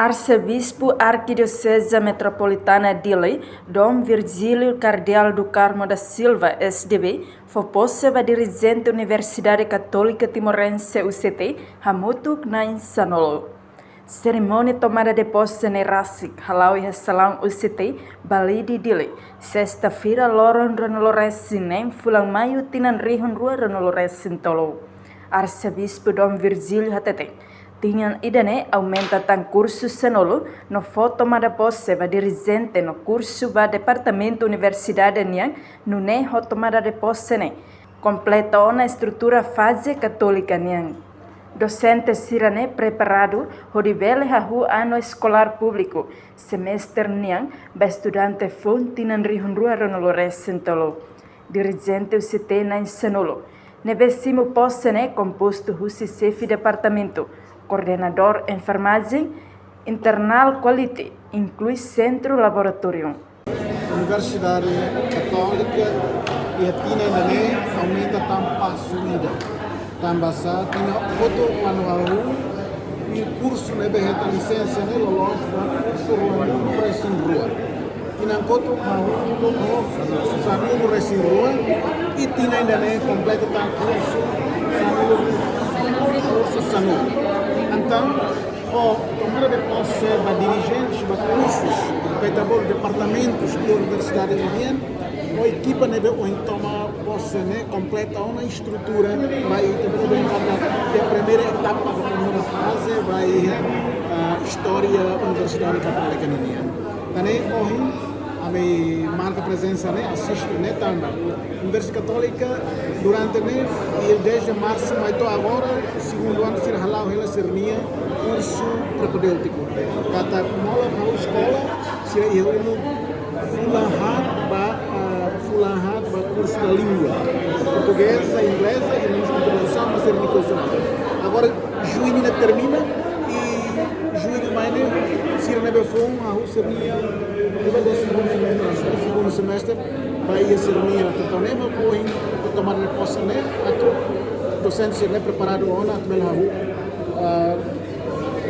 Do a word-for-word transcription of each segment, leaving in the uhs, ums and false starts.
Arsebispu Arkidioseze Metropolitana Dili, Dom Virgílio Kardeál do Carmo da Silva, S D B, fó pose ba dirijente Universidade Katólika Timorense, U C T, hamutuk na'in sanulu. Serimónia tomada de posse ne'e rasik hala'o iha salaun U C T, Balide, Dili, sesta-feira, loron ruanulu-resin-neen fulan Maiu, tinan rihun rua ruanulu-resin-tolu. Arsebispu Dom Virgílio hateten, tinan ida-ne'e aumenta tan kursu sanulu no fó tomada posse ba dirijente no kursu ba departamentu universidade nian, nune'e ho tomada de posse ne'e kompleta ona estrutura faze katólika nian. Dosente sira-ne'e preparadu hodi bele hahú ano eskolár públiku semestre nian ba estudante foun tinan rihun rua ruanulu-resin-tolu. Dirijente U C T na'in sanulu ne'ebé simu pose ne'e kompostu husi xefe departamentu, koordenadór enfermajen, internal quality, inklui sentru laboratóriu. Universidade Katólika iha tinan ida-ne'e aumenta tan pasu ida. Tanba sá, tinan kotuk kuandu hahú, i kursu ne'ebé hetan lisensa ne'e loloos ba kursu ruanulu-resin-rua. Tinan kotuk hahú, kursu sanulu-resin-rua, i tinan ida-ne'e kompleta tan kursu sanulu, kursu sanulu. Entaun, ho tomada de posse ba dirijentes ba kursus, feto ba departamentus iha universidade nian, ho ekipa ne'ebé ohin toma pose ne'e kompleta ona estrutura ba ita bele brincar na primeira etapa, ba primeira faze ba iha, ah, istória Universidade Katólika nian. Tan ne'e ohin ami marka prezensa ne'e, asiste ne'e tanba Universidade Katólika durante ne'e, i desde marsu mai to'o agora, segundu anu sira hala'o hela sira-nia kursu propedêutiku. Katak molok hahú eskola, sira iha uluk fulan haat ba, ah, fulan haat ba kursu da língua portugeza, ingleza, i mós introdusaun ba sira-nia kursu. Agora, juñu ne'e termina, i juñu mai ne'e, sira ne'ebé foun hahú sira-nia, ne'ebé décimo segundo semestre, décimo segundo semestre, ba iha sira-nia, tanba ne'e mak ohin tomada de posse ne'e, atu dosente sira-ne'e preparadu ona, atu bele hahú, ah,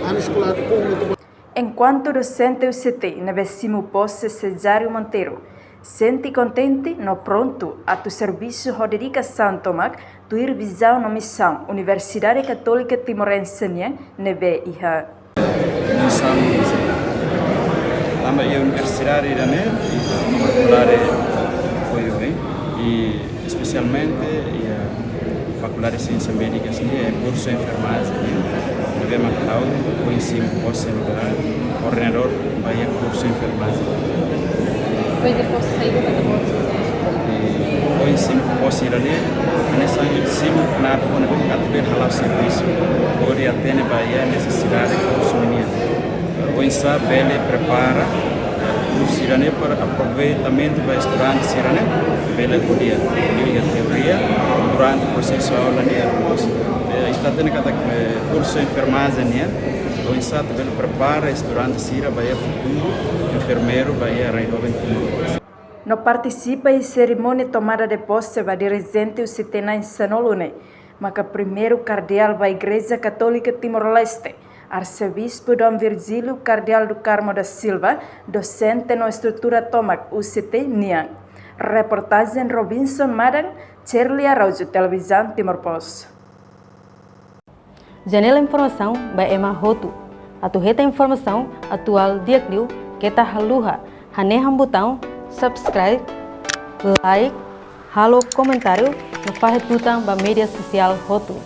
ano eskolár foun. Enkuantu dosente U C T ne'ebé simu pose, Cesário Monteiro, sente kontente no prontu atu servisu ho dedikasaun tomak tuir vizaun no misaun Universidade Katólika Timorense nian ne'ebé iha. Misaun, tanba iha universidade ida-ne'e, fakuldade apoiu bem, i espesialmente iha Fakuldade Siénsia Médika sira-nia kursu enfermajen, ne'ebé mak ha'u ohin simu pose nu'udar koordenadór ba iha kursu enfermajen. Depois de posse saída, vai ter posse. I ohin simu pose ida-ne'e, hanesan simu knaar foun ne'ebé atu bele hala'o servisu, hodi atende ba iha nesesidade kursu nian. Oinsá bele prepara kursu sira-ne'e para aproveitamentu ba estudante sira-ne'e, bele ko'alia, ko'alia teoria durante prosesu aula nian, depois, eh, ita hatene katak, eh, kursu enfermajen nian, oinsá atu bele prepara estudante sira ba iha futuru enfermeiru ba iha rai doben Timor. No partisipa iha serimónia tomada de posse ba dirijente U C T na'in sanulu ne'e, maka primeiru kardeál ba Igreja Katólika Timor-Leste, Arsebispu Dom Virgílio Kardeál do Carmo da Silva, dosente no estrutura tomak U C T nian. Reportajen Robinson Madan, Cherly Araújo, Televizaun Timor Post. Janela informasaun ba ema hotu. Atu hetan informasaun atuál di'ak liu, keta haluha hanehan butaun subscribe, like, halo komentáriu no fahe tutan ba média sosiál hotu.